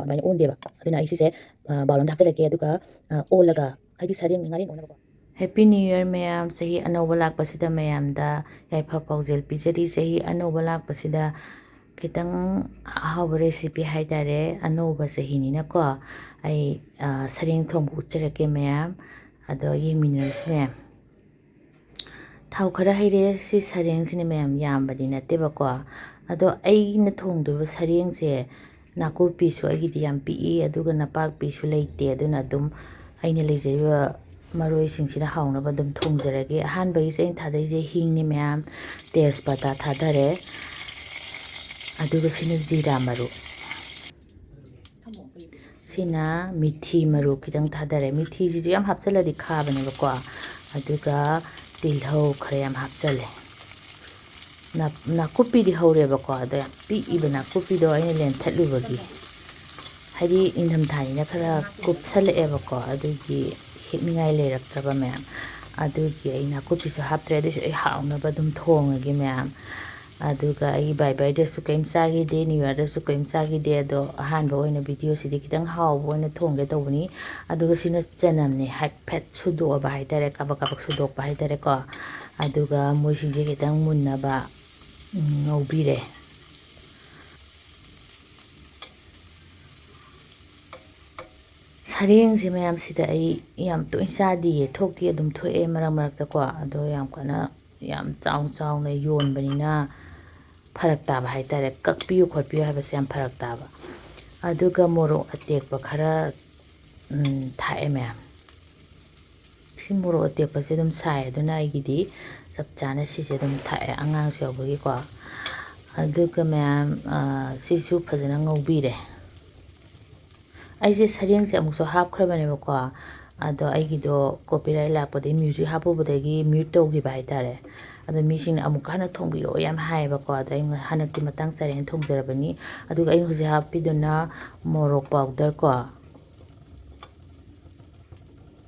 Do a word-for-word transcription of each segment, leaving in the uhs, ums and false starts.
ꯑꯗꯨꯃꯥꯏꯅ ꯑꯣꯟꯗꯦꯕ꯫ ꯑꯗꯨꯅ ꯑꯩ ꯁꯤꯁꯦ ꯕꯥꯎꯜ ꯑꯃꯗ ꯍꯥꯞꯆꯤꯜꯂꯒꯦ, ꯑꯗꯨꯒ ꯑꯣꯜꯂꯒ, ꯍꯥꯏꯗꯤ ꯁꯔꯦꯡ ꯉꯥꯔꯦꯟ ꯑꯣꯟꯅꯕꯀꯣ꯫ Happy New Year ꯃꯌꯥꯝ, ꯆꯍꯤ ꯑꯅꯧꯕ ꯂꯥꯛꯄꯁꯤꯗ ꯃꯌꯥꯝꯗ ꯌꯥꯏꯐ ꯄꯥꯎꯖꯦꯜ ꯄꯤꯖꯔꯤ꯫ ꯆꯍꯤ ꯑꯅꯧꯕ ꯂꯥꯛꯄꯁꯤꯗ ꯈꯤꯇꯪ ꯑꯍꯥꯎꯕ recipe ꯍꯥꯏꯇꯥꯔꯦ, ꯑꯅꯧꯕ ꯆꯍꯤꯅꯤꯅꯀꯣ꯫ ꯑꯩ ꯁꯔꯦꯡ ꯊꯣꯡꯕ ꯎꯠꯆꯔꯛꯀꯦ ꯃꯌꯥꯝ, ꯑꯗꯣ ꯌꯦꯡꯃꯤꯟꯅꯔꯁꯤ ꯃꯌꯥꯝ꯫ ꯊꯥꯎ ꯈꯔ ꯍꯩꯔꯦ꯫ ꯁꯤ ꯁꯔꯦꯡꯁꯤꯅ ꯃꯌꯥꯝ ꯌꯥꯝꯕꯗꯤ ꯅꯠꯇꯦꯕꯀꯣ꯫ ꯑꯗꯣ ꯑꯩꯅ ꯊꯣꯡꯗꯣꯏꯕ ꯁꯔꯦꯡꯁꯦ ꯅꯥꯀꯨꯞꯄꯤꯁꯨ ꯑꯩꯒꯤꯗꯤ ꯌꯥꯝ ꯄꯤꯛꯏ, ꯑꯗꯨꯒ ꯅꯄꯥꯛꯄꯤꯁꯨ ꯂꯩꯇꯦ꯫ ꯑꯗꯨꯅ ꯑꯗꯨꯝ ꯑꯩꯅ ꯂꯩꯖꯔꯤꯕ ꯃꯔꯣꯏꯁꯤꯡꯁꯤꯅ ꯍꯥꯎꯅꯕ ꯑꯗꯨꯝ ꯊꯣꯡꯖꯔꯒꯦ꯫ ꯑꯍꯥꯟꯕꯒꯤꯁꯦ ꯑꯩꯅ ꯊꯥꯗꯩꯁꯦ ꯍꯤꯡꯅꯤ ꯃꯌꯥꯝ, ꯇꯦꯖꯄꯇꯥ ꯊꯥꯗꯔꯦ, ꯑꯗꯨꯒ ꯁꯤꯅ ꯖꯤꯔꯥ ꯃꯔꯨ꯫ ꯁꯤꯅ ꯃꯤꯊꯤ ꯃꯔꯨ ꯈꯤꯇꯪ ꯊꯥꯗꯔꯦ꯫ ꯃꯤꯊꯤꯁꯤꯁꯨ ꯌꯥꯝ ꯍꯥꯞꯆꯤꯜꯂꯗꯤ ꯈꯥꯕꯅꯦꯕꯀꯣ꯫ ꯑꯗꯨꯒ ꯇꯤꯜꯍꯧ ꯈꯔ ꯌꯥꯝ ꯍꯥꯞꯆꯜꯂꯦ꯫ ꯅꯥꯀꯨꯞꯄꯤꯗꯤ ꯍꯧꯔꯦꯕꯀꯣ, ꯑꯗꯣ ꯌꯥꯝ ꯄꯤꯛꯏꯕ ꯅꯥꯀꯨꯞꯄꯤꯗꯣ ꯑꯩꯅ ꯂꯦꯟꯊꯠꯂꯨꯕꯒꯤ꯫ ꯍꯥꯏꯗꯤ ꯏꯪꯊꯝꯊꯥꯅꯤꯅ ꯈꯔ ꯀꯨꯞꯁꯜꯂꯛꯑꯦꯕꯀꯣ, ꯑꯗꯨꯒꯤ ꯍꯦꯛꯅꯤꯡꯉꯥꯏ ꯂꯩꯔꯛꯇ꯭ꯔꯕ ꯃꯌꯥꯝ꯫ ꯑꯗꯨꯒꯤ ꯑꯩ ꯅꯥꯀꯨꯞꯄꯤꯁꯨ ꯍꯥꯞꯇ꯭ꯔꯦ꯫ ꯑꯗꯨꯏꯁꯨ ꯑꯩ ꯍꯥꯎꯅꯕ ꯑꯗꯨꯝ ꯊꯣꯡꯉꯒꯦ ꯃꯌꯥꯝ꯫ ꯑꯗꯨꯒ ꯑꯩꯒꯤ ꯕꯥꯏ ꯕꯥꯏꯗꯁꯨ ꯀꯔꯤꯝ ꯆꯥꯈꯤꯗꯦ, ꯅ꯭ꯌꯨ ꯌꯥꯔꯗꯁꯨ ꯀꯔꯤꯝ ꯆꯥꯈꯤꯗꯦ꯫ ꯑꯗꯣ ꯑꯍꯥꯟꯕ ꯑꯣꯏꯅ ꯚꯤꯗꯤꯑꯣꯁꯤꯗꯤ ꯈꯤꯇꯪ ꯍꯥꯎꯕ ꯑꯣꯏꯅ ꯊꯣꯡꯒꯦ ꯇꯧꯕꯅꯤ꯫ ꯑꯗꯨꯒ ꯁꯤꯅ ꯆꯅꯝꯅꯦ, ꯍꯥꯏꯐꯦꯠ ꯁꯨꯗꯣꯛꯑꯕ ꯍꯥꯏꯇꯥꯔꯦ, ꯀꯥꯕꯛ ꯀꯥꯕꯛ ꯁꯨꯗꯣꯛꯄ ꯍꯥꯏꯇꯥꯔꯦꯀꯣ꯫ ꯑꯗꯨꯒ ꯃꯣꯏꯁꯤꯡꯁꯦ ꯈꯤꯇꯪ ꯃꯨꯟꯅꯕ, ꯎꯝ, ꯉꯧꯕꯤꯔꯦ꯫ ꯁꯔꯦꯡꯁꯦ ꯃꯌꯥꯝꯁꯤꯗ ꯑꯩ ꯌꯥꯝ ꯇꯣꯏꯅ ꯆꯥꯗꯤꯌꯦ, ꯊꯣꯛꯇꯤ ꯑꯗꯨꯝ ꯊꯣꯛꯑꯦ ꯃꯔꯛ ꯃꯔꯛꯇꯀꯣ꯫ ꯑꯗꯣ ꯌꯥꯝ ꯀꯟꯅ ꯌꯥꯝ ꯆꯥꯎ ꯆꯥꯎꯅ ꯌꯣꯟꯕꯅꯤꯅ ꯐꯔꯛ ꯇꯥꯕ ꯍꯥꯏꯇꯥꯔꯦ, ꯀꯛꯄꯤꯌꯨ ꯈꯣꯠꯄꯤꯌꯨ ꯍꯥꯏꯕꯁꯦ ꯌꯥꯝ ꯐꯔꯛ ꯇꯥꯕ꯫ ꯑꯗꯨꯒ ꯃꯣꯔꯣꯛ ꯑꯇꯦꯛꯄ ꯈꯔ, ꯎꯝ, ꯊꯥꯛꯑꯦ ꯃꯌꯥꯝ꯫ ꯁꯤ ꯃꯣꯔꯣꯛ ꯑꯇꯦꯛꯄꯁꯦ ꯑꯗꯨꯝ ꯁꯥꯏ, ꯑꯗꯨꯅ ꯑꯩꯒꯤꯗꯤ ꯆꯞ ꯆꯥꯅ ꯁꯤꯁꯦ ꯑꯗꯨꯝ ꯊꯥꯛꯑꯦ, ꯑꯉꯥꯡꯁꯨ ꯌꯥꯎꯕꯒꯤꯀꯣ꯫ ꯑꯗꯨꯒ ꯃꯌꯥꯝ, ꯑ, ꯁꯤꯁꯨ ꯐꯖꯅ ꯉꯧꯕꯤꯔꯦ꯫ ꯑꯩꯁꯦ ꯁꯔꯦꯡꯁꯦ ꯑꯃꯨꯛꯁꯨ ꯍꯥꯞꯈ꯭ꯔꯕꯅꯦꯕꯀꯣ, ꯑꯗꯣ ꯑꯩꯒꯤꯗꯣ copyright ꯂꯥꯛꯄꯗꯒꯤ music ꯍꯥꯞꯄꯨꯕꯗꯒꯤ mute ꯇꯧꯈꯤꯕ ꯍꯥꯏꯇꯥꯔꯦ꯫ ꯑꯗꯣ ꯃꯤꯁꯤꯡꯅ "ꯑꯃꯨꯛꯀ ꯍꯟꯅ ꯊꯣꯡꯕꯤꯔꯛꯑꯣ" ꯌꯥꯝ ꯍꯥꯏꯌꯦꯕꯀꯣ꯫ ꯑꯗꯣ ꯑꯩ ꯍꯟꯗꯛꯇꯤ ꯃꯇꯥꯡ ꯆꯥꯔꯦꯅ ꯊꯣꯡꯖꯔꯕꯅꯤ꯫ ꯑꯗꯨꯒ ꯑꯩꯅ ꯍꯧꯖꯤꯛ ꯍꯥꯞꯄꯤꯗꯨꯅ ꯃꯣꯔꯣꯛ powder ꯀꯣ꯫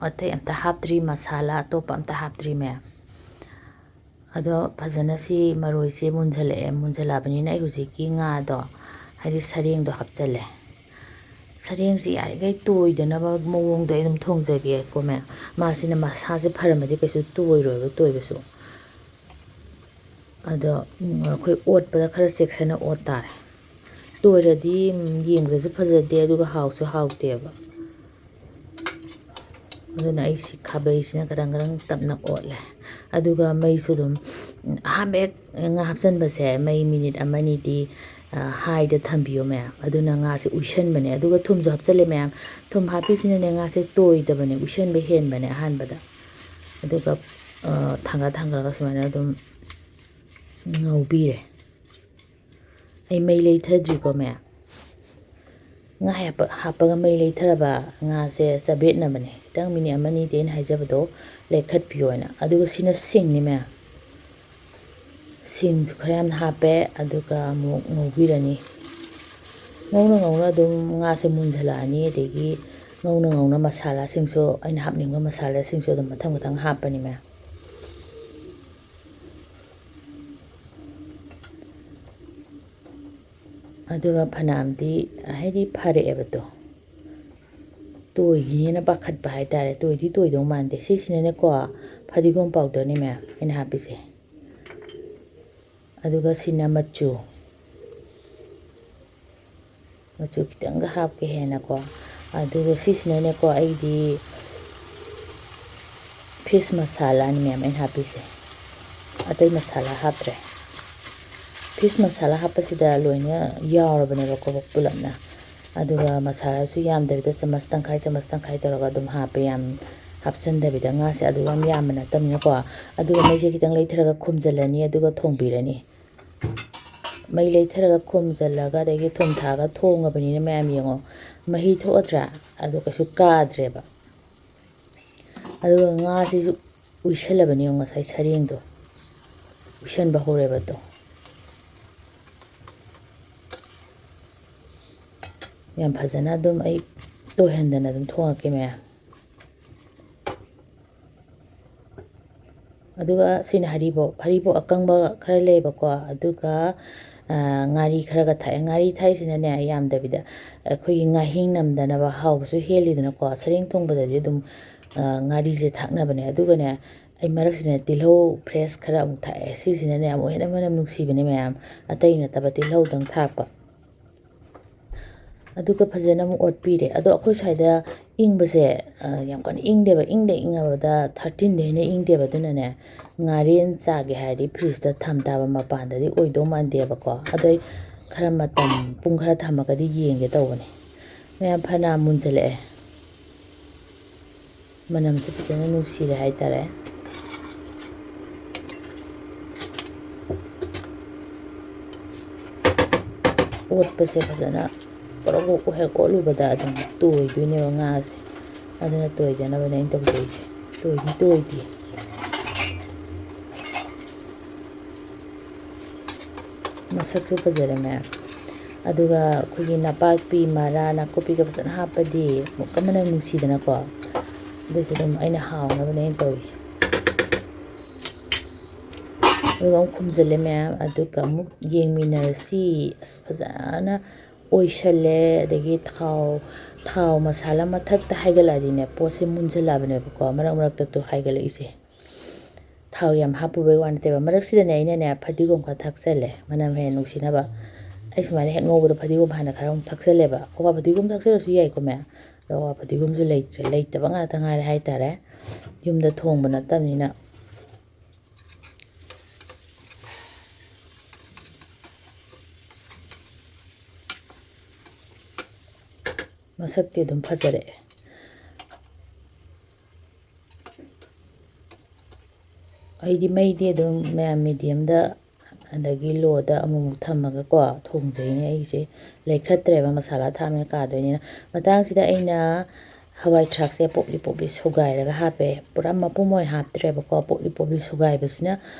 ꯑꯇꯩ ꯑꯝꯇ ꯍꯥꯞꯇ꯭ꯔꯤ, ꯃꯁꯥꯂꯥ ꯑꯇꯣꯞꯄ ꯑꯝꯇ ꯍꯥꯞꯇ꯭ꯔꯤ ꯃꯌꯥꯝ꯫ ꯑꯗꯣ ꯐꯖꯅ ꯁꯤ ꯃꯔꯣꯏꯁꯦ ꯃꯨꯟꯖꯜꯂꯛꯑꯦ꯫ ꯃꯨꯟꯖꯜꯂꯛꯑꯕꯅꯤꯅ ꯑꯩ ꯍꯧꯖꯤꯛꯀꯤ ꯉꯥꯗꯣ, ꯍꯥꯏꯗꯤ ꯁꯔꯦꯡꯗꯣ ꯍꯥꯞꯆꯜꯂꯦ꯫ ꯁꯔꯦꯡꯁꯤ ꯌꯥꯔꯤꯈꯩ ꯇꯣꯏꯗꯅꯕ ꯃꯑꯣꯡꯗ ꯑꯩ ꯑꯗꯨꯝ ꯊꯣꯡꯖꯒꯦꯀꯣ ꯃꯌꯥꯝ꯫ ꯃꯥꯁꯤꯅ ꯃꯁꯥꯁꯦ ꯐꯔꯝꯃꯗꯤ ꯀꯩꯁꯨ ꯇꯣꯏꯔꯣꯏꯕ ꯇꯣꯏꯕꯁꯨ꯫ ꯑꯗꯣ ꯑꯩꯈꯣꯏ ꯑꯣꯠꯄꯗ ꯈꯔ ꯆꯦꯛꯁꯤꯟꯅ ꯑꯣꯠ ꯇꯥꯔꯦ꯫ ꯇꯣꯏꯔꯗꯤ ꯌꯦꯡꯕꯗꯁꯨ ꯐꯖꯗꯦ, ꯑꯗꯨꯒ ꯍꯥꯎꯁꯨ ꯍꯥꯎꯇꯦꯕ꯫ ꯑꯗꯨꯅ ꯑꯩ ꯁꯤ ꯈꯥꯕꯩꯁꯤꯅ ꯈꯇꯪ ꯈꯇꯪ ꯇꯞꯅ ꯑꯣꯠꯂꯦ꯫ ꯑꯗꯨꯒ ꯃꯩꯁꯨ ꯑꯗꯨꯝ, ꯑꯍꯥꯟꯕ ꯍꯦꯛ ꯉꯥ ꯍꯥꯞꯆꯤꯟꯕꯁꯦ ꯃꯩ ꯃꯤꯅꯤꯠ ꯑꯃꯅꯤꯗꯤ ꯍꯥꯏꯗ ꯊꯝꯕꯤꯌꯣ ꯃꯌꯥꯝ꯫ ꯑꯗꯨꯅ ꯉꯥꯁꯦ ꯎꯏꯁꯟꯕꯅꯦ꯫ ꯑꯗꯨꯒ ꯊꯨꯝꯁꯨ ꯍꯥꯞꯆꯤꯜꯂꯦ ꯃꯌꯥꯝ꯫ ꯊꯨꯝ ꯍꯥꯞꯄꯤꯁꯤꯅꯅꯦ ꯉꯥꯁꯦ ꯇꯣꯏꯗꯕꯅꯦ, ꯎꯏꯁꯟꯕ ꯍꯦꯟꯕꯅꯦ ꯑꯍꯥꯟꯕꯗ꯫ ꯑꯗꯨꯒ ꯊꯥꯡꯒꯠ ꯊꯥꯡꯒꯠꯂꯒ ꯁꯨꯃꯥꯏꯅ ꯑꯗꯨꯝ ꯉꯧꯕꯤꯔꯦ꯫ ꯑꯩ ꯃꯩ ꯂꯩꯊꯗ꯭ꯔꯤꯀꯣ ꯃꯌꯥꯝ꯫ ꯉꯥ ꯍꯥꯞꯄ-, ꯍꯥꯞꯄꯒ ꯃꯩ ꯂꯩꯊꯔꯕ ꯉꯥꯁꯦ ꯆꯕꯦꯠꯅꯕꯅꯦ꯫ ꯈꯤꯇꯪ ꯃꯤꯅꯤꯠ ꯑꯃꯅꯤꯗꯤ ꯑꯩꯅ ꯍꯥꯏꯖꯕꯗꯣ ꯂꯩꯈꯠꯄꯤꯌꯣꯅ꯫ ꯑꯗꯨꯒ ꯁꯤꯅ ꯁꯤꯡꯅꯤ ꯃꯌꯥꯝ꯫ ꯁꯤꯡꯁꯨ ꯈꯔ ꯌꯥꯝꯅ ꯍꯥꯞꯄꯦ, ꯑꯗꯨꯒ ꯑꯃꯨꯛ ꯉꯧꯕꯤꯔꯅꯤ꯫ ꯉꯧꯅ ꯉꯧꯅ ꯑꯗꯨꯝ ꯉꯥꯁꯦ ꯃꯨꯟꯖꯜꯂꯛꯑꯅꯤ, ꯑꯗꯒꯤ ꯉꯧꯅ ꯉꯧꯅ ꯃꯁꯥꯂꯥꯁꯤꯡꯁꯨ, ꯑꯩꯅ ꯍꯥꯞꯅꯤꯡꯕ ꯃꯁꯥꯂꯥꯁꯤꯡꯁꯨ ꯑꯗꯨꯝ ꯃꯊꯪ ꯃꯊꯪ ꯍꯥꯞꯄꯅꯤ ꯃꯌꯥꯝ꯫ ꯑꯗꯨꯒ ꯐꯅꯌꯥꯝꯗꯤ ꯍꯥꯏꯗꯤ ꯐꯔꯛꯑꯦꯕꯗꯣ, ꯇꯣꯏꯈꯤꯅꯦꯅ ꯄꯥꯈꯠꯄ ꯍꯥꯏꯇꯥꯔꯦ꯫ ꯇꯣꯏꯗꯤ ꯇꯣꯏꯗꯧ ꯃꯥꯟꯗꯦ꯫ ꯁꯤꯁꯤꯅꯅꯦꯀꯣ, ꯐꯗꯤꯒꯣꯝ ꯄꯥꯎꯗꯔꯅꯦ ꯃꯌꯥꯝ ꯑꯩꯅ ꯍꯥꯞꯄꯤꯁꯦ꯫ ꯑꯗꯨꯒ ꯁꯤꯅ ꯃꯆꯨ, ꯃꯆꯨ ꯈꯤꯇꯪꯒ ꯍꯥꯞꯀꯦ ꯍꯦꯟꯅꯀꯣ꯫ ꯑꯗꯨꯒ ꯁꯤꯁꯤꯅꯅꯦꯀꯣ, ꯑꯩꯗꯤ ꯐꯤꯁ ꯃꯁꯥꯂꯥꯅꯤ ꯃꯌꯥꯝ ꯑꯩꯅ ꯍꯥꯞꯄꯤꯁꯦ, ꯑꯇꯩ ꯃꯁꯥꯂꯥ ꯍꯥꯞꯇ꯭ꯔꯦ꯫ ꯐꯤꯁ ꯃꯁꯥꯂꯥ ꯍꯥꯞꯄꯁꯤꯗ ꯂꯣꯏꯅ ꯌꯥꯎꯔꯕꯅꯦꯕꯀꯣ ꯄꯨꯂꯞꯅ꯫ ꯑꯗꯨꯒ ꯃꯁꯥꯂꯥꯁꯨ ꯌꯥꯝꯗꯕꯤꯗ ꯆꯃꯁ ꯇꯪꯈꯥꯏ, ꯆꯃꯁ ꯇꯪꯈꯥꯏ ꯇꯧꯔꯒ ꯑꯗꯨꯝ ꯍꯥꯞꯄꯦ, ꯌꯥꯝ ꯍꯥꯞꯆꯟꯗꯕꯤꯗ꯫ ꯉꯥꯁꯦ ꯑꯗꯨ ꯌꯥꯝ ꯌꯥꯝꯕ ꯅꯠꯇꯕꯅꯤꯅꯀꯣ꯫ ꯑꯗꯨꯒ ꯃꯩꯁꯦ ꯈꯤꯇꯪ ꯂꯩꯊꯔꯒ ꯈꯨꯝꯖꯤꯜꯂꯅꯤ, ꯑꯗꯨꯒ ꯊꯣꯡꯕꯤꯔꯅꯤ꯫ ꯃꯩ ꯂꯩꯊꯔꯒ ꯈꯨꯝꯖꯤꯜꯂꯒ ꯑꯗꯒꯤ ꯊꯨꯝ ꯊꯥꯛꯑꯒ ꯊꯣꯡꯉꯕꯅꯤꯅ ꯃꯌꯥꯝ ꯌꯦꯡꯉꯣ, ꯃꯍꯤ ꯊꯣꯛꯑꯗ꯭ꯔꯥ? ꯑꯗꯣ ꯀꯩꯁꯨ ꯀꯥꯗ꯭ꯔꯦꯕ꯫ ꯑꯗꯨꯒ ꯉꯥꯁꯤꯁꯨ ꯎꯏꯁꯜꯂꯕꯅꯤ ꯌꯦꯡꯉꯣ, ꯉꯁꯥꯏ ꯁꯔꯦꯡꯗꯣ ꯎꯏꯁꯟꯕ ꯍꯧꯔꯦꯕ ꯑꯗꯣ꯫ ꯌꯥꯝ ꯐꯖꯅ ꯑꯗꯨꯝ ꯑꯩ ꯇꯣꯏꯍꯟꯗꯅ ꯑꯗꯨꯝ ꯊꯣꯡꯉꯛꯀꯦ ꯃꯌꯥꯝ꯫ ꯑꯗꯨꯒ ꯁꯤꯅ ꯍꯔꯤꯕꯣꯞ, ꯍꯔꯤꯕꯣꯞ ꯑꯀꯪꯕ ꯈꯔ ꯂꯩꯌꯦꯕꯀꯣ, ꯑꯗꯨꯒ ꯉꯥꯔꯤ ꯈꯔꯒ ꯊꯥꯛꯑꯦ꯫ ꯉꯥꯔꯤ ꯊꯥꯛꯏꯁꯤꯅꯅꯦ, ꯌꯥꯝꯗꯕꯤꯗ ꯑꯩꯈꯣꯏꯒꯤ ꯉꯥꯍꯤꯡ ꯅꯝꯗꯅꯕ, ꯍꯥꯎꯕꯁꯨ ꯍꯦꯜꯂꯤꯗꯅꯀꯣ꯫ ꯁꯔꯦꯡ ꯊꯣꯡꯕꯗꯗꯤ ꯑꯗꯨꯝ ꯉꯥꯔꯤꯁꯦ ꯊꯥꯛꯅꯕꯅꯦ꯫ ꯑꯗꯨꯒꯅꯦ, ꯑꯩ ꯃꯔꯛꯁꯤꯗꯅꯦ ꯇꯤꯜꯍꯧ fresh ꯈꯔ ꯑꯃꯨꯛ ꯊꯥꯛꯑꯦ꯫ ꯁꯤꯁꯤꯅꯅꯦ ꯑꯃꯨꯛ ꯍꯦꯟꯅ ꯃꯅꯝ ꯅꯨꯡꯁꯤꯕꯅꯦ ꯃꯌꯥꯝ, ꯑꯇꯩ ꯅꯠꯇꯕ, ꯇꯤꯜꯍꯧꯗꯪ ꯊꯥꯛꯄ꯫ ꯑꯗꯨꯒ ꯐꯖꯅ ꯑꯃꯨꯛ ꯑꯣꯠꯄꯤꯔꯦ꯫ ꯑꯗꯣ ꯑꯩꯈꯣꯏ ꯁ꯭ꯋꯥꯏꯗ ꯏꯪꯕꯁꯦ, ꯌꯥꯝ ꯀꯟꯅ ꯏꯪꯗꯦꯕ꯫ ꯏꯪꯗ ꯏꯪꯉꯕꯗ thirteen day ꯍꯦꯟꯅ ꯏꯪꯗꯦꯕ꯫ ꯑꯗꯨꯅꯅꯦ, ꯉꯥꯔꯦꯟ ꯆꯥꯒꯦ ꯍꯥꯏꯔꯗꯤ fridgeꯇ ꯊꯝ ꯇꯥꯕ, ꯃꯄꯥꯟꯗꯗꯤ ꯑꯣꯏꯗꯧ ꯃꯥꯟꯗꯦꯕꯀꯣ꯫ ꯑꯗꯣ ꯑꯩ ꯈꯔ ꯃꯇꯝ, ꯄꯨꯡ ꯈꯔ ꯊꯝꯃꯒꯗꯤ ꯌꯦꯡꯒꯦ ꯇꯧꯕꯅꯦ꯫ ꯃꯌꯥꯝ, ꯐꯅꯌꯥꯝ ꯃꯨꯟꯖꯜꯂꯛꯑꯦ꯫ ꯃꯅꯝꯁꯦ ꯐꯖꯅ ꯅꯨꯡꯁꯤꯔꯦ ꯍꯥꯏꯇꯥꯔꯦ꯫ ꯑꯣꯠꯄꯁꯦ ꯐꯖꯅ ꯄ꯭ꯔꯣꯛ ꯄ꯭ꯔꯣꯛ ꯍꯦꯛ ꯑꯣꯠꯂꯨꯕꯗ ꯑꯗꯨꯝ ꯇꯣꯏꯗꯣꯏꯅꯦꯕ ꯉꯥꯁꯦ꯫ ꯑꯗꯨꯅ ꯇꯣꯏꯗꯅꯕꯅꯦ ꯑꯩꯅ ꯇꯧꯖꯩꯁꯦ꯫ ꯇꯣꯏꯗꯤ ꯇꯣꯏꯗꯦ꯫ ꯃꯁꯛꯁꯨ ꯐꯖꯔꯦ ꯃꯌꯥꯝ꯫ ꯑꯗꯨꯒ ꯑꯩꯈꯣꯏꯒꯤ ꯅꯄꯥꯛꯄꯤ, ꯃꯔꯥ, ꯅꯥꯀꯨꯞꯄꯤꯒ ꯐꯖꯅ ꯍꯥꯞꯄꯗꯤ ꯑꯃꯨꯛꯀ ꯃꯅꯝ ꯅꯨꯡꯁꯤꯗꯅꯀꯣ꯫ ꯑꯗꯨꯁꯨ ꯑꯗꯨꯝ ꯑꯩꯅ ꯍꯥꯎꯅꯕꯅꯦ ꯑꯩꯅ ꯇꯧꯔꯤꯁꯦ꯫ ꯑꯗꯨꯒ ꯑꯃꯨꯛ ꯈꯨꯝꯖꯤꯜꯂꯦ ꯃꯌꯥꯝ꯫ ꯑꯗꯨꯒ ꯑꯃꯨꯛ ꯌꯦꯡꯃꯤꯟꯅꯔꯁꯤ꯫ ꯑꯁ, ꯐꯖꯅ ꯑꯣꯏꯁꯜꯂꯦ꯫ ꯑꯗꯒꯤ ꯊꯥꯎ, ꯊꯥꯎ ꯃꯁꯥꯂꯥ ꯃꯊꯛꯇ ꯍꯥꯏꯒꯠꯂꯛꯑꯗꯤꯅꯦ, ꯄꯣꯠꯁꯦ ꯃꯨꯟꯖꯜꯂꯛꯑꯕꯅꯦꯕꯀꯣ, ꯃꯔꯛ ꯃꯔꯛꯇ ꯇꯨ ꯍꯥꯏꯒꯠꯂꯛꯏꯁꯦ꯫ ꯊꯥꯎ ꯌꯥꯝ ꯍꯥꯞꯄꯨꯕꯩ ꯋꯥ ꯅꯠꯇꯦꯕ꯫ ꯃꯔꯛꯁꯤꯗꯅꯦ ꯑꯩꯅꯅꯦ ꯐꯗꯤꯒꯣꯝ ꯈꯔ ꯊꯥꯛꯆꯜꯂꯦ, ꯃꯅꯝ ꯍꯦꯟꯅ ꯅꯨꯡꯁꯤꯅꯕ꯫ ꯑꯩ ꯁꯨꯃꯥꯏꯅ ꯍꯦꯛ ꯉꯧꯕꯗ ꯐꯗꯤꯒꯣꯝ ꯍꯥꯟꯅ ꯈꯔ ꯑꯃꯨꯛ ꯊꯥꯛꯆꯜꯂꯦꯕ꯫ ꯑꯋꯥ ꯐꯗꯤꯒꯣꯝ ꯊꯥꯛꯆꯜꯂꯁꯨ ꯌꯥꯏꯀꯣ ꯃꯌꯥꯝ꯫ ꯑꯗꯣ ꯑꯋꯥ ꯐꯗꯤꯒꯣꯝꯁꯨ ꯂꯩꯇ꯭ꯔꯦ, ꯂꯩꯇꯕ ꯉꯥꯛꯇ ꯉꯥꯏꯔꯦ ꯍꯥꯏꯇꯥꯔꯦ꯫ ꯌꯨꯝꯗ ꯊꯣꯡꯕ ꯅꯠꯇꯕꯅꯤꯅ꯫ ꯃꯁꯛꯇꯤ ꯑꯗꯨꯝ ꯐꯖꯔꯛꯑꯦ꯫ ꯑꯩꯗꯤ ꯃꯩꯗꯤ ꯑꯗꯨꯝ ꯃꯌꯥꯝ mediumꯗ ꯑꯗꯒꯤ lowꯗ ꯑꯃꯨꯛꯃꯨꯛ ꯊꯝꯃꯒꯀꯣ ꯊꯣꯡꯖꯩꯅꯦ ꯑꯩꯁꯦ꯫ ꯂꯩꯈꯠꯇ꯭ꯔꯦꯕ, ꯃꯁꯥꯂꯥ ꯊꯥꯛꯑꯕꯅꯤꯅ ꯀꯥꯗꯣꯏꯅꯤꯅ꯫ ꯃꯇꯥꯡꯁꯤꯗ ꯑꯩꯅ ꯍꯋꯥꯏ ꯊ꯭ꯔꯥꯛꯁꯦ ꯄꯣꯞꯂꯤ ꯄꯣꯞꯂꯤ ꯁꯨꯒꯥꯏꯔꯒ ꯍꯥꯞꯄꯦ꯫ ꯄꯨꯔꯥ ꯃꯄꯨꯝ ꯑꯣꯏꯅ ꯍꯥꯞꯇ꯭ꯔꯦꯕꯀꯣ, ꯄꯣꯞꯂꯤ ꯄꯣꯞꯂꯤ ꯁꯨꯒꯥꯏꯕꯁꯤꯅ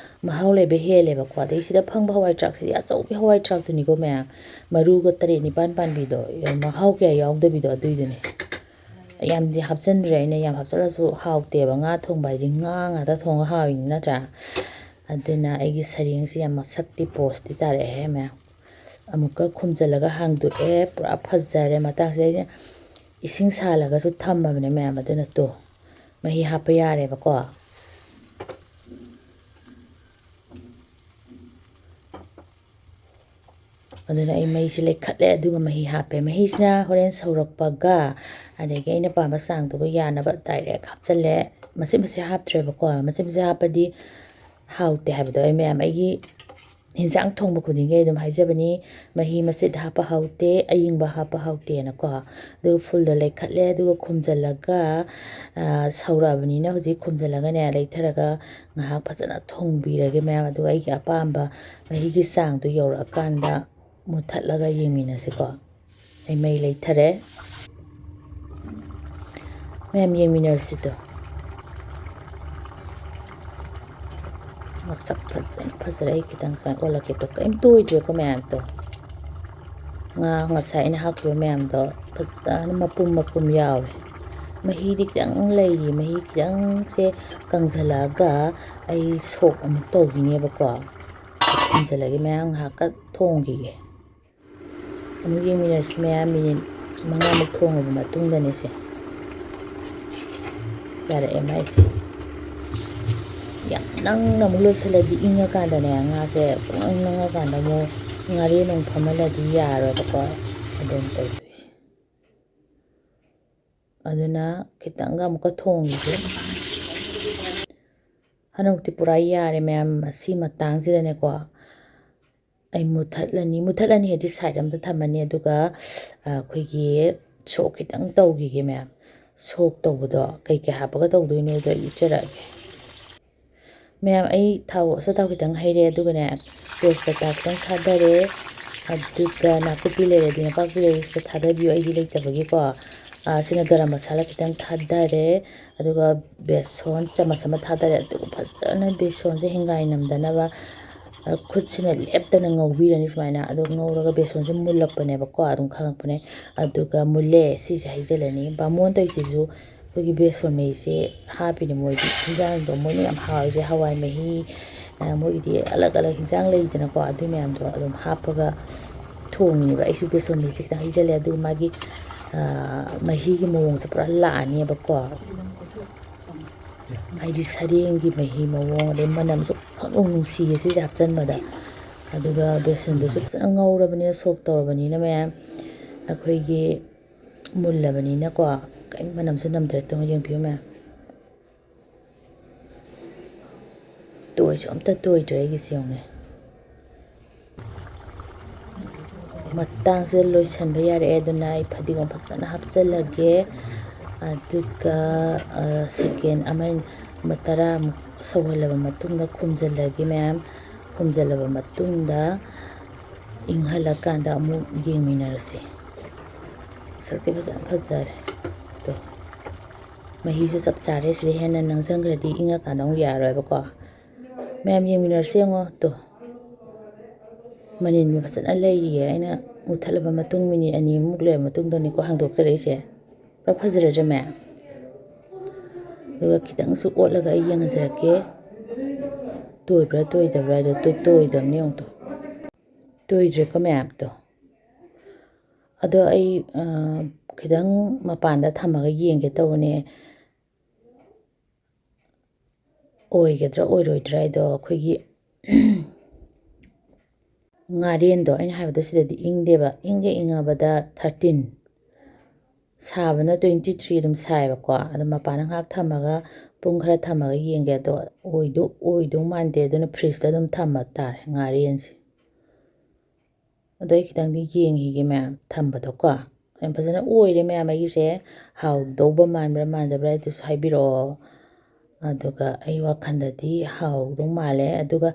ꯃꯍꯥꯎ ꯂꯩꯕ ꯍꯦꯜꯂꯦꯕꯀꯣ꯫ ꯑꯗꯩ ꯁꯤꯗ ꯐꯪꯕ ꯍꯋꯥꯏ ꯊ꯭ꯔꯥꯛꯁꯤꯗꯤ ꯑꯆꯧꯕꯤ ꯍꯋꯥꯏ ꯊ꯭ꯔꯥꯛꯇꯨꯅꯤꯀꯣ ꯃꯌꯥꯝ, ꯃꯔꯨꯒ ꯇꯔꯦꯠ ꯅꯤꯄꯥꯟ ꯄꯥꯟꯕꯤꯗꯣ, ꯃꯍꯥꯎ ꯀꯌꯥ ꯌꯥꯎꯗꯕꯤꯗꯣ, ꯑꯗꯨꯏꯗꯨꯅꯦ꯫ ꯌꯥꯝꯗꯤ ꯍꯥꯞꯆꯤꯟꯗ꯭ꯔꯦ ꯑꯩꯅ, ꯌꯥꯝ ꯍꯥꯞꯆꯤꯜꯂꯁꯨ ꯍꯥꯎꯇꯦꯕ꯫ ꯉꯥ ꯊꯣꯡꯕ ꯍꯥꯏꯗꯤ ꯉꯥ ꯉꯥꯛꯇ ꯊꯣꯡꯉ ꯍꯥꯎꯔꯤꯅꯤ ꯅꯠꯇ꯭ꯔꯥ? ꯑꯗꯨꯅ ꯑꯩꯒꯤ ꯁꯔꯦꯡꯁꯤ ꯌꯥꯝ ꯃꯁꯛꯇꯤ ꯄꯣꯁꯇꯤ ꯇꯥꯔꯛꯑꯦ ꯃꯌꯥꯝ꯫ ꯑꯃꯨꯛꯀ ꯈꯨꯝꯖꯤꯜꯂꯒ ꯍꯥꯡꯗꯣꯛꯑꯦ, ꯄꯨꯔꯥ ꯐꯖꯔꯦ꯫ ꯃꯇꯥꯡꯁꯤꯗ ꯑꯩꯅ ꯏꯁꯤꯡ ꯁꯥꯍꯜꯂꯒꯁꯨ ꯊꯝꯃꯕꯅꯦ ꯃꯌꯥꯝ꯫ ꯑꯗꯨꯅ ꯇꯣ, ꯃꯍꯤ ꯍꯥꯞꯄ ꯌꯥꯔꯦꯕꯀꯣ꯫ ꯑꯗꯨꯅ ꯑꯩ ꯃꯩꯁꯤ ꯂꯩꯈꯠꯂꯦ, ꯑꯗꯨꯒ ꯃꯍꯤ ꯍꯥꯞꯄꯦ꯫ ꯃꯍꯤꯁꯤꯅ ꯍꯣꯔꯦꯟ ꯁꯧꯔꯛꯄꯒ, ꯑꯗꯒꯤ ꯑꯩꯅ ꯄꯥꯝꯕ ꯆꯥꯡꯗꯨꯒ ꯌꯥꯅꯕ direct ꯍꯥꯞꯆꯜꯂꯦ꯫ ꯃꯆꯦꯠ ꯃꯆꯦꯠ ꯍꯥꯞꯇ꯭ꯔꯦꯕꯀꯣ꯫ ꯃꯆꯦꯠ ꯃꯆꯦꯠ ꯍꯥꯞꯄꯗꯤ ꯍꯥꯎꯇꯦ ꯍꯥꯏꯕꯗꯣ ꯑꯩ ꯃꯌꯥꯝ, ꯑꯩꯒꯤ ꯍꯤꯟꯖꯥꯡ ꯊꯣꯡꯕ ꯈꯨꯗꯤꯡꯒꯤ ꯑꯩ ꯑꯗꯨꯝ ꯍꯥꯏꯖꯕꯅꯤ, ꯃꯍꯤ ꯃꯆꯦꯠ ꯍꯥꯞꯄ ꯍꯥꯎꯇꯦ, ꯑꯌꯤꯡꯕ ꯍꯥꯞꯄ ꯍꯥꯎꯇꯦꯅꯀꯣ꯫ ꯑꯗꯨꯒ fullꯗ ꯂꯩꯈꯠꯂꯦ, ꯑꯗꯨꯒ ꯈꯨꯝꯖꯤꯜꯂꯒ, ꯑ, ꯁꯧꯔꯛꯑꯕꯅꯤꯅ ꯍꯧꯖꯤꯛ ꯈꯨꯝꯖꯤꯜꯂꯒꯅꯦ, ꯂꯩꯊꯔꯒ ꯉꯥꯏꯍꯥꯛ ꯐꯖꯅ ꯊꯣꯡꯕꯤꯔꯒꯦ ꯃꯌꯥꯝ꯫ ꯑꯗꯨꯒ ꯑꯩꯒꯤ ꯑꯄꯥꯝꯕ ꯃꯍꯤꯒꯤ ꯆꯥꯡꯗꯣ ꯌꯧꯔꯛꯑꯀꯥꯟꯗ ꯃꯨꯊꯠꯂꯒ ꯌꯦꯡꯃꯤꯟꯅꯁꯤꯀꯣ꯫ ꯑꯩ ꯃꯩ ꯂꯩꯊꯔꯦ꯫ ꯃꯌꯥꯝ ꯌꯦꯡꯃꯤꯟꯅꯔꯁꯤꯗꯣ꯫ ꯃꯁꯛ ꯐꯖꯅ ꯐꯖꯔꯦ꯫ ꯑꯩ ꯈꯤꯇꯪ ꯁꯨꯃꯥꯏꯅ ꯑꯣꯜꯂꯛꯀꯦꯀꯣ꯫ ꯀꯔꯤꯝ ꯇꯣꯏꯗ꯭ꯔꯦꯀꯣ ꯃꯌꯥꯝꯗꯣ꯫ ꯉꯥ ꯉꯁꯥꯏ ꯑꯩꯅ ꯍꯥꯞꯈꯤꯕ ꯃꯌꯥꯝꯗꯣ ꯐꯖꯅ ꯃꯄꯨꯝ ꯃꯄꯨꯝ ꯌꯥꯎꯔꯦ꯫ ꯃꯍꯤꯗꯤ ꯈꯤꯇꯪ ꯂꯩꯔꯤ꯫ ꯃꯍꯤ ꯈꯤꯇꯪꯁꯦ ꯀꯪꯁꯤꯜꯂꯛꯑꯒ ꯑꯩ ꯁꯣꯛ ꯑꯃꯨꯛ ꯇꯧꯈꯤꯅꯦꯕꯀꯣ꯫ ꯊꯝꯖꯤꯜꯂꯒꯦ, ꯃꯌꯥꯝ ꯉꯥꯏꯍꯥꯛꯀ ꯊꯣꯡꯈꯤꯒꯦ꯫ ꯑꯃꯨꯛ ꯌꯦꯡꯃꯤꯟꯅꯔꯁꯤ ꯃꯌꯥꯝ, ꯃꯤꯅꯤꯠ ꯃꯉꯥꯃꯨꯛ ꯊꯣꯡꯉꯕ ꯃꯇꯨꯡꯗꯅꯦ ꯁꯦ꯫ ꯌꯥꯔꯛꯑꯦ ꯃꯥꯏꯁꯦ꯫ ꯌꯥꯝ ꯅꯪꯅ ꯑꯃꯨꯛ ꯂꯣꯏꯁꯤꯜꯂꯗꯤ ꯏꯪꯉꯀꯥꯟꯗꯅꯦ, ꯉꯥꯁꯦ ꯄꯨꯡꯅꯪ ꯅꯪꯉꯀꯥꯟꯗ ꯑꯃꯨꯛ ꯉꯥꯔꯦꯟ ꯑꯃꯨꯛ ꯐꯝꯍꯜꯂꯗꯤ ꯌꯥꯔꯣꯏꯕꯀꯣ꯫ ꯑꯗꯨꯝ ꯇꯧꯗꯣꯏꯁꯦ꯫ ꯑꯗꯨꯅ ꯈꯤꯇꯪꯒ ꯑꯃꯨꯛꯀ ꯊꯣꯡꯈꯤꯒꯦ꯫ ꯍꯟꯗꯛꯇꯤ ꯄꯨꯔꯥ ꯌꯥꯔꯦ ꯃꯌꯥꯝ꯫ ꯑꯁꯤ ꯃꯇꯥꯡꯁꯤꯗꯅꯦꯀꯣ, ꯑꯩ ꯃꯨꯊꯠꯂꯅꯤ꯫ ꯃꯨꯊꯠꯂꯅꯤ ꯍꯥꯏꯗꯤ side ꯑꯝꯗ ꯊꯝꯃꯅꯤ꯫ ꯑꯗꯨꯒ, ꯑ, ꯑꯩꯈꯣꯏꯒꯤ ꯁꯣꯛ ꯈꯤꯇꯪ ꯇꯧꯈꯤꯒꯦ ꯃꯌꯥꯝ꯫ ꯁꯣꯛ ꯇꯧꯕꯗꯣ ꯀꯩ ꯀꯩ ꯍꯥꯞꯄꯒ ꯇꯧꯗꯣꯏꯅꯣꯗꯣ ꯑꯩ ꯎꯠꯆꯔꯛꯑꯒꯦ꯫ ꯃꯌꯥꯝ, ꯑꯩ ꯊꯥꯎ, ꯑꯆꯥꯊꯥꯎ ꯈꯤꯇꯪ ꯍꯩꯔꯦ, ꯑꯗꯨꯒꯅꯦ, ꯇꯦꯖꯄꯇꯥ ꯈꯤꯇꯪ ꯊꯥꯗꯔꯦ, ꯑꯗꯨꯒ ꯅꯥꯀꯨꯞꯄꯤ ꯂꯩꯔꯗꯤ ꯅꯄꯥꯛꯄꯤ ꯂꯩꯔꯦ, ꯁꯤꯗ ꯊꯥꯗꯕꯤꯌꯨ, ꯑꯩꯗꯤ ꯂꯩꯇꯕꯒꯤꯀꯣ꯫ ꯑ, ꯁꯤꯅ ꯒꯔꯝ ꯃꯁꯥꯂꯥ ꯈꯤꯇꯪ ꯊꯥꯗꯔꯦ, ꯑꯗꯨꯒ ꯕꯦꯁꯣꯟ ꯆꯥꯃꯁ ꯑꯃ ꯊꯥꯗꯔꯦ꯫ ꯑꯗꯨꯒ ꯐꯖꯅ ꯕꯦꯁꯣꯟꯁꯦ ꯍꯤꯡꯒꯥꯏ ꯅꯝꯗꯅꯕ, ꯑ, ꯈꯨꯠꯁꯤꯅ ꯂꯦꯞꯇꯅ ꯉꯧꯕꯤꯔꯅꯤ ꯁꯨꯃꯥꯏꯅ꯫ ꯑꯗꯨ ꯉꯧꯔꯒ ꯕꯦꯁꯣꯟꯁꯦ ꯃꯨꯜꯂꯛꯄꯅꯦꯕꯀꯣ, ꯑꯗꯨꯝ ꯈꯪꯉꯛꯄꯅꯦ꯫ ꯑꯗꯨꯒ ꯃꯨꯜꯂꯦ, ꯁꯤꯁꯦ ꯍꯩꯖꯤꯜꯂꯅꯤ꯫ ꯕꯥꯃꯣꯟ ꯇꯧꯔꯤꯁꯤꯁꯨ ꯑꯩꯈꯣꯏꯒꯤ ꯕꯦꯁꯣꯟ ꯃꯍꯤꯁꯦ ꯍꯥꯞꯄꯤꯅꯦ ꯃꯣꯏꯗꯤ꯫ ꯍꯤꯟꯖꯥꯡꯗꯣ ꯃꯣꯏꯅ ꯌꯥꯝ ꯍꯥꯎꯔꯤꯁꯦ ꯍꯋꯥꯏ ꯃꯍꯤ, ꯃꯣꯏꯒꯤꯗꯤ ꯑꯂꯛ ꯑꯂꯛ ꯍꯤꯟꯖꯥꯡ ꯂꯩꯗꯅꯀꯣ, ꯑꯗꯨ ꯃꯌꯥꯝꯗꯣ ꯑꯗꯨꯝ ꯍꯥꯞꯄꯒ ꯊꯣꯡꯉꯤꯅꯦꯕ꯫ ꯑꯩꯁꯨ ꯕꯦꯁꯣꯟ ꯃꯍꯤꯁꯦ ꯈꯤꯇꯪ ꯍꯩꯖꯜꯂꯦ, ꯑꯗꯨꯒ ꯃꯥꯒꯤ ꯃꯍꯤꯒꯤ ꯃꯑꯣꯡꯁꯦ ꯄꯨꯔꯥ ꯂꯥꯛꯑꯅꯦꯕꯀꯣ꯫ ꯍꯥꯏꯗꯤ ꯁꯔꯦꯡꯒꯤ ꯃꯍꯤ ꯃꯑꯣꯡ, ꯑꯗꯩ ꯃꯅꯝꯁꯨ ꯐꯪꯅꯨꯡ ꯅꯨꯡꯁꯤꯌꯦ ꯁꯤꯁꯦ ꯍꯥꯞꯆꯤꯟꯕꯗ꯫ ꯑꯗꯨꯒ ꯕꯦꯁꯟꯗꯨꯁꯨ ꯐꯖꯅ ꯉꯧꯔꯕꯅꯤꯅ, ꯁꯣꯛ ꯇꯧꯔꯕꯅꯤꯅ ꯃꯌꯥꯝ, ꯑꯩꯈꯣꯏꯒꯤ ꯃꯨꯜꯂꯕꯅꯤꯅꯀꯣ, ꯀꯔꯤꯝ ꯃꯅꯝꯁꯨ ꯅꯝꯗ꯭ꯔꯦ꯫ ꯇꯣ, ꯌꯦꯡꯕꯤꯌꯨ ꯃꯌꯥꯝ, ꯇꯣꯏꯁꯨ ꯑꯝꯇ ꯇꯣꯏꯗ꯭ꯔꯦ ꯑꯩꯒꯤꯁꯦ, ꯌꯦꯡꯉꯨꯅꯦ꯫ ꯃꯇꯥꯡꯁꯤꯗ ꯂꯣꯏꯁꯤꯟꯕ ꯌꯥꯔꯛꯑꯦ, ꯑꯗꯨꯅ ꯑꯩ ꯐꯗꯤꯒꯣꯝ ꯐꯖꯅ ꯍꯥꯞꯆꯤꯜꯂꯒꯦ꯫ ꯑꯗꯨꯒ ꯁꯦꯀꯦꯟ ꯑꯃ, ꯑꯃ ꯇꯔꯥꯃꯨꯛ ꯁꯧꯍꯜꯂꯕ ꯃꯇꯨꯡꯗ ꯈꯨꯝꯖꯤꯜꯂꯒꯦ ꯃꯌꯥꯝ꯫ ꯈꯨꯝꯖꯤꯜꯂꯕ ꯃꯇꯨꯡꯗ ꯏꯪꯍꯜꯂꯀꯥꯟꯗ ꯑꯃꯨꯛ ꯌꯦꯡꯃꯤꯟꯅꯔꯁꯤ꯫ ꯃꯁꯛꯇꯤ ꯐꯖꯅ ꯐꯖꯔꯦ꯫ ꯑꯗꯣ ꯃꯍꯤꯁꯨ ꯆꯞ ꯆꯥꯔꯦ꯫ ꯁꯤꯗ ꯍꯦꯟꯅ ꯅꯪꯁꯤꯟꯈ꯭ꯔꯗꯤ ꯏꯪꯉꯀꯥꯟꯗ ꯑꯃꯨꯛ ꯌꯥꯔꯣꯏꯕꯀꯣ꯫ ꯃꯌꯥꯝ ꯌꯦꯡꯃꯤꯟꯅꯔꯁꯤ꯫ ꯌꯦꯡꯉꯣ ꯇꯣ, ꯃꯅꯤꯟ ꯐꯖꯅ ꯂꯩꯔꯤꯌꯦ꯫ ꯑꯩꯅ ꯃꯨꯊꯠꯂꯕ ꯃꯇꯨꯡ, ꯃꯤꯅꯤꯠ ꯑꯅꯤꯃꯨꯛ ꯂꯩꯔꯕ ꯃꯇꯨꯡꯗꯅꯤꯀꯣ ꯍꯥꯡꯗꯣꯛꯆꯔꯛꯏꯁꯦ꯫ ꯄꯨꯔꯥ ꯐꯖꯔꯗ꯭ꯔꯥ ꯃꯌꯥꯝ? ꯑꯗꯨꯒ ꯈꯤꯇꯪꯁꯨ ꯑꯣꯠꯂꯒ ꯑꯩ ꯌꯦꯡꯍꯟꯖꯔꯛꯀꯦ, ꯇꯣꯏꯕ꯭ꯔꯥ ꯇꯣꯏꯗꯕ꯭ꯔꯥ ꯍꯥꯏꯗꯣ꯫ ꯇꯣꯏ-, ꯇꯣꯏꯗꯕꯅꯤ ꯌꯦꯡꯉꯨ ꯇꯣ꯫ ꯇꯣꯏꯗ꯭ꯔꯦꯀꯣ ꯃꯌꯥꯝ ꯇꯣ꯫ ꯑꯗꯣ ꯑꯩ, ꯑ, ꯈꯤꯇꯪ ꯃꯄꯥꯟꯗ ꯊꯝꯃꯒ ꯌꯦꯡꯒꯦ ꯇꯧꯕꯅꯦ꯫ ꯑꯣꯏꯒꯗ꯭ꯔꯥ ꯑꯣꯏꯔꯣꯏꯗ꯭ꯔꯥ ꯍꯥꯏꯗꯣ꯫ ꯑꯩꯈꯣꯏꯒꯤ ꯉꯥꯔꯦꯟꯗꯣ, ꯑꯩꯅ ꯍꯥꯏꯕꯗꯣ, ꯁꯤꯗꯗꯤ ꯏꯪꯗꯦꯕ꯫ ꯏꯪꯒ ꯏꯪꯉꯕꯗ ꯊꯥꯔꯇꯤꯟ, ꯁꯥꯕꯅ ꯇ꯭ꯋꯦꯟꯇꯤ ꯊ꯭ꯔꯤ ꯑꯗꯨꯝ ꯁꯥꯏꯌꯦꯕꯀꯣ꯫ ꯑꯗꯣ ꯃꯄꯥꯟꯗ ꯉꯥꯏꯍꯥꯛ ꯊꯝꯃꯒ, ꯄꯨꯡ ꯈꯔ ꯊꯝꯃꯒ ꯌꯦꯡꯒꯦ꯫ ꯑꯗꯣ ꯑꯣꯏꯗꯧ, ꯑꯣꯏꯗꯧ ꯃꯥꯟꯗꯦ, ꯑꯗꯨꯅ ꯐ꯭ꯔꯤꯖꯇ ꯑꯗꯨꯝ ꯊꯝꯕ ꯇꯥꯔꯦ ꯉꯥꯔꯦꯟꯁꯦ꯫ ꯑꯗꯣ ꯑꯩ ꯈꯤꯇꯪꯗꯤ ꯌꯦꯡꯈꯤꯒꯦ ꯃꯌꯥꯝ ꯊꯝꯕꯗꯣꯀꯣ꯫ ꯌꯥꯝ ꯐꯖꯅ ꯑꯣꯏꯔꯦ ꯃꯌꯥꯝ꯫ ꯑꯩꯒꯤꯁꯦ ꯍꯥꯎꯗꯧꯕ ꯃꯥꯟꯕ꯭ꯔꯥ ꯃꯥꯟꯗꯕ꯭ꯔꯥ ꯑꯗꯨꯁꯨ ꯍꯥꯏꯕꯤꯔꯛꯑꯣ꯫ ꯑꯗꯨꯒ ꯑꯩ ꯋꯥꯈꯜꯗꯗꯤ ꯍꯥꯎꯗꯧ ꯃꯥꯜꯂꯦ꯫ ꯑꯗꯨꯒ,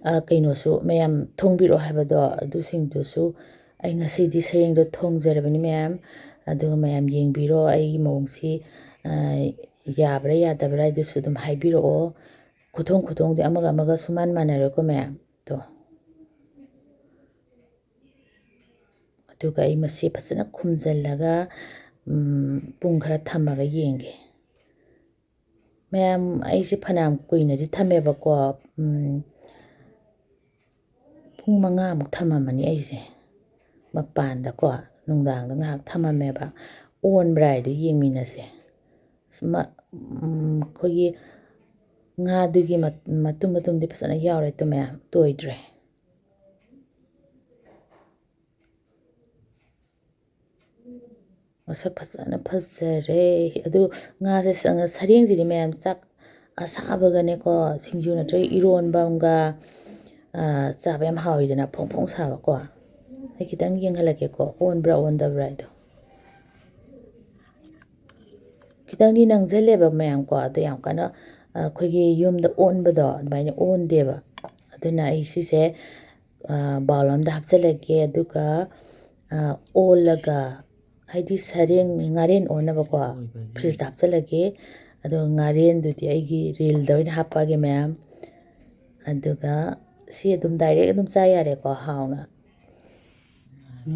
ꯑ, ꯀꯩꯅꯣꯁꯨ ꯃꯌꯥꯝ ꯊꯣꯡꯕꯤꯔꯛꯑꯣ ꯍꯥꯏꯕꯗꯣ, ꯑꯗꯨꯁꯤꯡꯗꯨꯁꯨ ꯑꯩ ꯉꯁꯤꯗꯤ ꯁꯔꯦꯡꯗꯣ ꯊꯣꯡꯖꯔꯕꯅꯤ ꯃꯌꯥꯝ꯫ ꯑꯗꯨꯒ ꯃꯌꯥꯝ ꯌꯦꯡꯕꯤꯔꯣ ꯑꯩꯒꯤ ꯃꯑꯣꯡꯁꯤ, ꯑ, ꯌꯥꯕ꯭ꯔꯥ ꯌꯥꯗꯕ꯭ꯔꯥ ꯍꯥꯏꯗꯨꯁꯨ ꯑꯗꯨꯝ ꯍꯥꯏꯕꯤꯔꯛꯑꯣ꯫ ꯈꯨꯊꯣꯡ ꯈꯨꯊꯣꯡꯗꯤ ꯑꯃꯒ ꯑꯃꯒ ꯁꯨꯃꯥꯟ ꯃꯥꯟꯅꯔꯣꯏꯀꯣ ꯃꯌꯥꯝ꯫ ꯇꯣ꯫ ꯑꯗꯨꯒ ꯑꯩ ꯃꯁꯤ ꯐꯖꯅ ꯈꯨꯝꯖꯤꯜꯂꯒ, ꯎꯝ, ꯄꯨꯡ ꯈꯔ ꯊꯝꯃꯒ ꯌꯦꯡꯒꯦ꯫ ꯃꯌꯥꯝ, ꯑꯩꯁꯦ ꯐꯅꯌꯥꯝ ꯀꯨꯏꯅꯗꯤ ꯊꯝꯃꯦꯕꯀꯣ꯫ ꯎꯝ, ꯄꯨꯡ ꯃꯉꯥꯃꯨꯛ ꯊꯝꯃꯝꯃꯅꯤ ꯑꯩꯁꯦ ꯃꯄꯥꯟꯗꯀꯣ꯫ ꯅꯨꯡꯗꯥꯡꯗ ꯉꯥꯏꯍꯥꯛ ꯊꯝꯃꯝꯃꯦꯕ꯫ ꯑꯣꯟꯕ꯭ꯔꯥ ꯍꯥꯏꯗꯣ ꯌꯦꯡꯃꯤꯟꯅꯁꯦ꯫ ꯑꯁ, ꯃ-, ꯎꯝ, ꯑꯩꯈꯣꯏꯒꯤ ꯉꯥꯗꯨꯒꯤ ꯃ-, ꯃꯇꯨꯝ ꯃꯇꯨꯝꯗꯤ ꯐꯖꯅ ꯌꯥꯎꯔꯦ, ꯇꯨ ꯃꯌꯥꯝ ꯇꯣꯏꯗ꯭ꯔꯦ꯫ ꯃꯁꯛ ꯐꯖꯅ ꯐꯖꯔꯦ꯫ ꯑꯗꯨ ꯉꯥꯁꯦ ꯁ-, ꯁꯔꯦꯡꯁꯤꯗꯤ ꯃꯌꯥꯝ ꯆꯥꯛ ꯑꯁꯥꯕꯒꯅꯦꯀꯣ, ꯁꯤꯡꯖꯨ ꯅꯠꯇ꯭ꯔꯒ ꯏꯔꯣꯟꯕ ꯑꯃꯒ, ꯑ, ꯆꯥꯕ ꯌꯥꯝ ꯍꯥꯎꯋꯤꯗꯅ, ꯐꯣꯡ ꯐꯣꯡ ꯁꯥꯕꯀꯣ꯫ ꯑꯩ ꯈꯤꯇꯪ ꯌꯦꯡꯍꯜꯂꯛꯀꯦꯀꯣ, ꯑꯣꯟꯕ꯭ꯔꯥ ꯑꯣꯟꯗꯕ꯭ꯔꯥ ꯍꯥꯏꯗꯣ꯫ ꯈꯤꯇꯪꯗꯤ ꯅꯪꯁꯜꯂꯦꯕ ꯃꯌꯥꯝꯀꯣ, ꯑꯗꯣ ꯌꯥꯝ ꯀꯟꯅ, ꯑ, ꯑꯩꯈꯣꯏꯒꯤ ꯌꯨꯝꯗ ꯑꯣꯟꯕꯗꯣ ꯑꯗꯨꯃꯥꯏꯅ ꯑꯣꯟꯗꯦꯕ꯫ ꯑꯗꯨꯅ ꯑꯩ ꯁꯤꯁꯦ, ꯑ, bowl ꯑꯝꯗ ꯍꯥꯞꯆꯤꯜꯂꯒꯦ, ꯑꯗꯨꯒ, ꯑ, ꯑꯣꯜꯂꯒ, ꯍꯥꯏꯗꯤ ꯁꯔꯦꯡ, ꯉꯥꯔꯦꯟ ꯑꯣꯟꯅꯕꯀꯣ, ꯑꯣꯏꯕꯒꯤ꯫ Fridgeꯇ ꯍꯥꯞꯆꯤꯜꯂꯒꯦ꯫ ꯑꯗꯣ ꯉꯥꯔꯦꯟꯗꯨꯗꯤ ꯑꯩꯒꯤ ꯔꯤꯜꯗ ꯑꯣꯏꯅ ꯍꯥꯞꯄꯛꯑꯒꯦ ꯃꯌꯥꯝ꯫ ꯑꯗꯨꯒ ꯁꯤ ꯑꯗꯨꯝ direct ꯑꯗꯨꯝ ꯆꯥ ꯌꯥꯔꯦꯀꯣ, ꯍꯥꯎꯅ꯫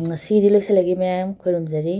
ꯉꯁꯤꯗꯤ ꯂꯣꯏꯁꯤꯜꯂꯒꯦ ꯃꯌꯥꯝ, ꯈꯣꯏꯔꯨꯝꯖꯔꯤ꯫